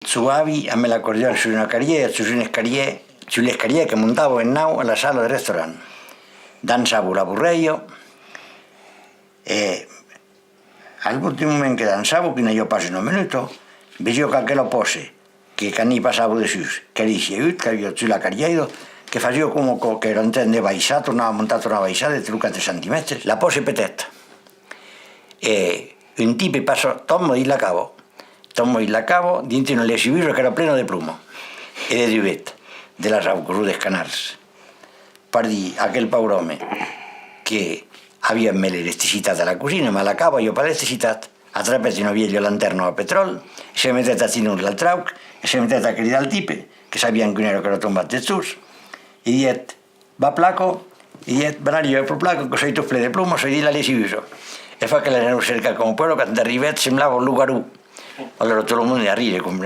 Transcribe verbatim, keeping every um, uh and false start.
Soavi amb l'acordeon sus una carrièra, sus un escalièr, sus l'escalièr que montava en naut a la sala de restaurant. Dançava la borrèia, e al bot d'un moment que dançava, que n'aviá pas una minuta, vesiá qu'aquela pòsse, que quand i passava dessús, qu'èra siagut, qu'aviá sus la carrièra, que fasiá coma aquò, qu'èra en tren de baissar, tornava montar, tornava baissar, de tres o quatre centimètres, la pòsse petèt. E un tipe passa, tomba dins la cava. Tomba dins la cava, dins una lessivusa qu'èra plena de ploma e de duvet, de las aus, de canards. Pardí, aquel paure òme que aviá mès l'electricitat a la cosina, mas a la cava i a pas d'electricitat, atrapèt una vièlha lantèrna a petròl, e se metèt a tindre la trauc, e se metèt a cridar al tipe, que sabián qu'un èra qu'èra tombat dessús, e dièt: «Va, Placa», e dièt, «van arribar pro, Placa, que soi tot plen de ploma, soi dins la lessivusa.» E fa que l'anèron cercar coma pòdon, quand arribèt, semblava un logarou. Alòra tot lo monde a rire, com